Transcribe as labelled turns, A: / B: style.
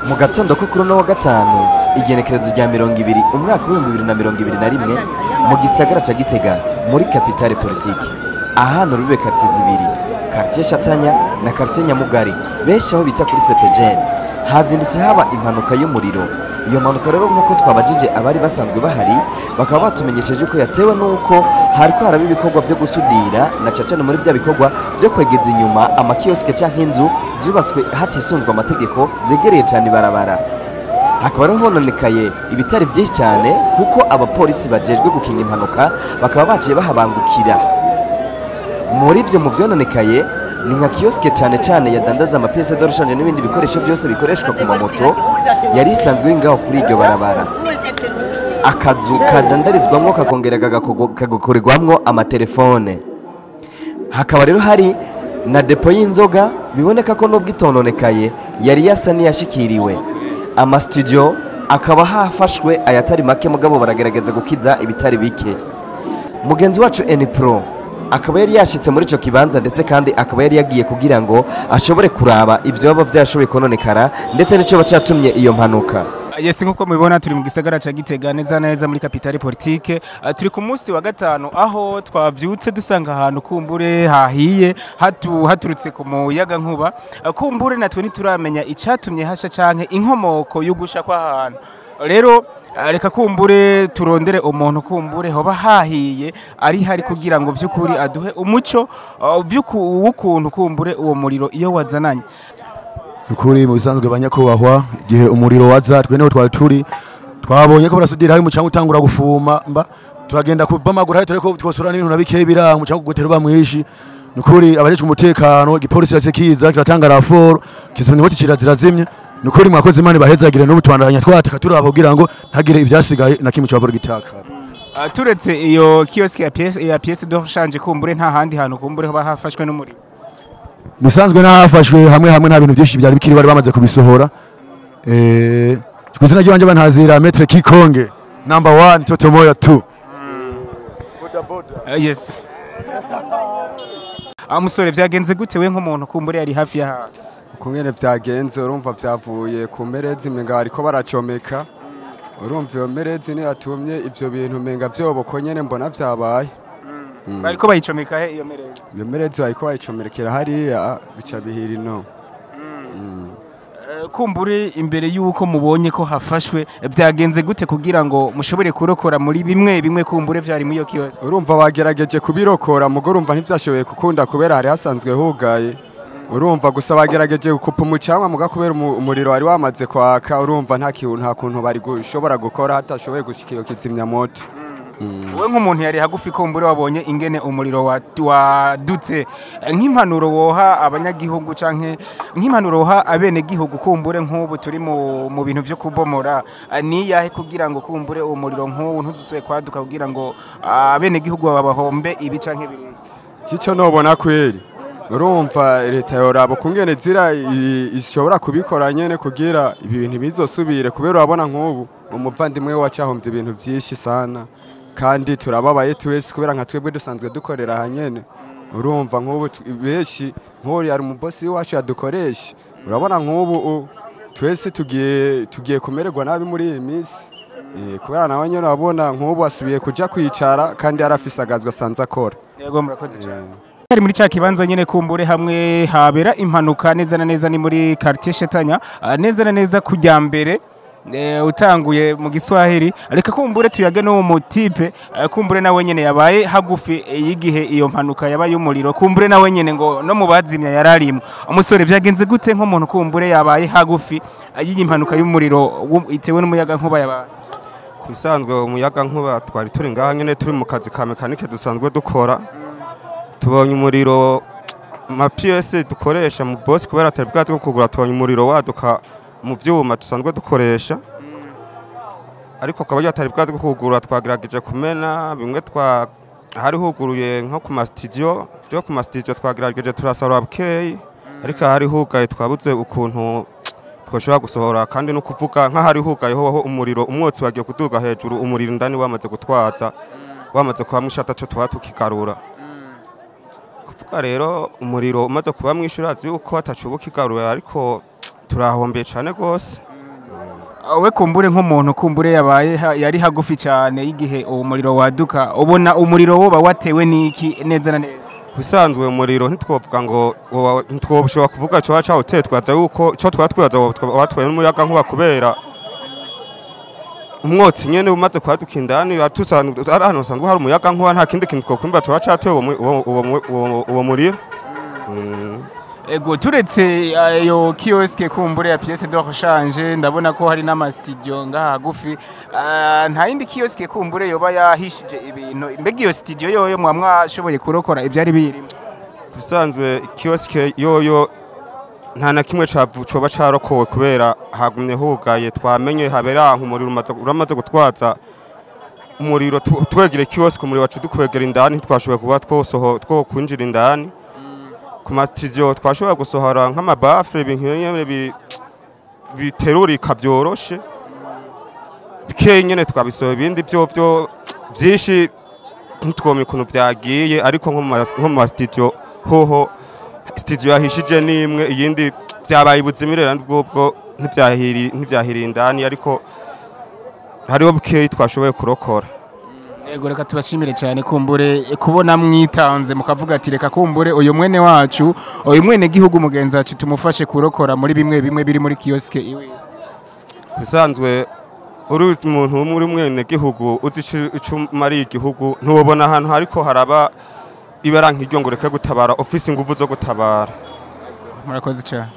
A: Mu gatondo ko kuri uno wa gatanu, igenekerezo rya 20, umwaka w'2021, mu gisagara ca Gitega, muri capitale politique, ahantu rube quartier zibiri, quartier Shatanya na quartier Nyamugari, benshi aho bita kuri CPGN, hazindutse haba impanuka y'umuriro. Iyo mpanuka rero, nk'uko twabajije abari basanzwe bahari, bakaba batumenyesheje ko yatewe n'uko hariko haraba ibikorwa vyo gusudira, na cacane muri vya bikorwa vyo kwegeza inyuma amakiyosike canke inzu zubatswe hatisunzwe amategeko, zegereye cane ibarabara. Hakaba rero hononekaye ibitari vyinshi cyane, kuko abapolisi bajejwe gukinga impanuka bakaba baciye bahabangukira. Muri ivyo mu vyononekaye ni nka kioske, cane cane yadandaza ama pièces de rechange n'ibindi bikoresho byose bikoreshwa ku mamoto, yari isanzwe iri ngaho kuri iryo barabara, akazu kadandarizwamwo kakongera kagakorerwamwo amatelefone. Hakaba rero hari na dépôt y'inzoga, biboneka ko nubwo itononekaye yari yasa n'iyashikiriwe. Amasitudiyo akaba hafashwe ayatari make, mugabo baragerageza gukiza ibitari bike. Mugenzi wacu Enipro akaba yari yashitse muri ico kibanza, ndetse kandi akaba yari yagiye kugira ngo ashobore kuraba ivyo baba vyashoboye kononekara, ndetse n'ico catumye iyo mpanuka.
B: Yes, nkuko mubibona, turi mu gisagara ca Gitega, neza neza muri capitale politique. Turi ku munsi wa gatanu, aho twavyutse dusanga ahantu kumbure hahiye haturutse ku muyaga nkuba. Kumbure natwe ntituramenya icatumye hasha canke inkomoko y'ugusha kw'ahantu. Rero reka kumbure turondere umuntu kumbure hoba hahiye ari hari, kugira ngo vy'ukuri aduhe umuco w'ukuntu kumbure uwo muriro iyo wazananye.
C: Nukuri mu bisanzwe, banyakubahwa, igihe umuriro waza twe niho twari turi. Twabonye ko barasudira, hari umucanga utangura gufuma, mba turagenda kubamagura hari tureko twosura n'ibintu na bikeyi biraho, umucanga ugutera uba mwinshi. Nukuri abajejwe umutekano, igipolisi yase kiza kiratanga renfort, kizimya inoti, kirazimya. Nukuri mwakoze, Imana ibahezagire. N'ubu tubandanya twataka turaba kugira ngo ntagire ivyasigaye na kimwe cobora gitaka.
B: Turetse iyo kiosque ya pièce de rechange, kumbure nta handi hantu kumbure hoba hafashwe n'umuriro?
C: Musanzwe nahafashwe hamwe hamwe, nta bintu byinshi byari bikiri, bari bamaze kubisohora. Ku izina ry'iwanje bantazira Maître Kikonge number 1, Toto Moya 2.
B: Yes. Musore, vyagenze gute we nk'umuntu kumbure yari hafi y'ahantu?
D: Ukungene vyagenze, urumva vyavuye ku merezi, menga bariko baracomeka. Urumva iyo merezi niyo yatumye ivyo bintu menga vyoboko nyene mbona vyabaye.
B: Bariko bayicomeka he iyo merezi?
D: Iyo merezi bariko bayicomekera hariya, bica bihira ino.
B: Kumbure imbere y'uko mubonye ko hafashwe, vyagenze gute kugira ngo mushobore kurokora muri bimwe bimwe kumbure vyari muri iyo kiosque?
D: Urumva bagerageje kubirokora, mugo urumva ntivyashoboye gukunda kubera hari hasanzwe hugaye. Urumva gusa bagerageje gukupa umucanwa, muga kubera umuriro wari wamaze kwaka, urumva nta kintu, nta kuntu bari gushobora gukora hatashoboye gushika iyo kizimyamoto.
B: Wowe nk'umuntu yari hagufi, kumbure wabonye ingene umuriro wadutse, nk'impanuro woha abanyagihugu canke nk'impanuro woha abenegihugu, kumbure nk'ubu turi mu bintu vyo kubomora, ni yahe kugira ngo kumbure uwo muriro nk'ubu ntuzusubire kwaduka, kugira ngo abenegihugu babahombe ibi canke biriya?
D: Cico nobona kweri, urumva leta yoraba ukungene zira ishobora kubikora nyene kugira ibi bintu bizosubire, kubera urabona nk'ubu umuvandimwe we wacahombye ibintu vyinshi sana, kandi turababaye twese kubera nka twebwe dusanzwe dukorera aha nyene. Urumva nk'ubu benshi, nk'ubu yari umubosi wacu yadukoresha. Urabona nk'ubu twese tugiye kumererwa nabi muri iyi minsi. Kubera nawe nyene urabona nk'ubu asubiye kuja kwicara kandi yarafise agazwa asanze akora.
B: Yego, murakoze cyane. Hari muri cya kibanza nyene kumbure hamwe habera impanuka, neza na neza ni muri quartier Shetanya, neza na neza kujya mbere utanguye mu Giswahili. Reka kumbure tuyage n'uwo mu type, kumbure nawe nyene yabaye hagufi y'igihe iyo mpanuka yabaye umuriro, kumbure nawe nyene ngo no mu bazimya yararimo. Umusore, vyagenze gute nk'umuntu kumbure yabaye hagufi y'iyi mpanuka y'umuriro itewe n'umuyaga nkuba yabaye?
E: Ku bisanzwe umuyaga nkuba, twari turi ngaha nyine, turi mu kazi ka mécanique dusanzwe dukora. Tubonye umuriro, ma pièces dukoresha mu bosi, kubera atari bwazi bwo kugura, tubonye umuriro waduka mu vyuma dusanzwe dukoresha, ariko akaba atari bwazi bwo kugura. Twagerageje kumena bimwe, twa hari huguruye nko ku ma studio, byo ku ma studio twagerageje turasarura bukeyi, ariko hari hugaye twabuze ukuntu twashobora gusohora. Kandi no kuvuga nk'ahari hugaye hoho, umuriro, umwotsi wagiye kuduga hejuru, umuriro indani wamaze gutwaza, wamaze kuba mwinshi ataco tuba tukigarura. Kuvuga rero umuriro umaze kuba mwinshi, urazi yuko atacuba ukigarura, ariko turahombeye cane gose.
B: We kumbure nk'umuntu kumbure yabaye yari hagufi cyane y'igihe uwo muriro waduka, ubona umuriro woba watewe n'iki neza na neza?
E: Bisanzwe umuriro ntitwovuga ngo ntitwoshobora kuvuga cyo cawuteye, twaza yuko cyo twatwibaza watwaye n'umuyaga nkuba, kubera umwotsi nyene umaze kwaduka indani atusanzwe ari ahantu hasanzwe hari umuyaga nkuba, nta kindi kintu twokwumva tuba cateye uwo muriro.
B: Ego, turetse ayo kiosque kumbure ya pièce de rechange, ndabona ko hari n'ama studio ngaha hagufi. Nta yindi kiosque kumbure yoba yahishije ibintu? Mbega iyo studio yoyo mwa mwashoboye kurokora ivyari biyirimo?
E: Bisanzwe kiosque yoyo nta na kimwe coba carokowe, kubera hagumye hugaye. Twamenye habera umuriro uramaze gutwaza umuriro twegere kiosque, umuriro wacu dukwegera indani, ntitwashoboye kuba twosoho twokwinjira indani. Ku matiziyo twashoboye gusohora nk'amabafure, ibintu nyene biterurika vyoroshe bikeyi nyene twabisohoye, ibindi vyo vyinshi ntitwomenya ukuntu vyagiye. Ariko nko mu ma studio hoho, studio yahishije n'imwe, iyindi vyabaye ibuzimire bwobwo ntivyahiriye indani, ariko hariho bukeyi twashoboye kurokora.
B: Ego, reka tubashimire cyane kumbure kubona mwitanze mukavuga ati reka kumbure uyu mwene wacu, uyu mwene gihugu mugenzi wacu, tumufashe kurokora muri bimwe bimwe biri muri kiosque iwe.
E: Bisanzwe uri umuntu muri mwene gihugu uzi ico umariye igihugu, ntiwobona ahantu hariko haraba ibara nk'iryo ngo ureke gutabara, ufise inguvu zo gutabara.
B: Murakoze cyane.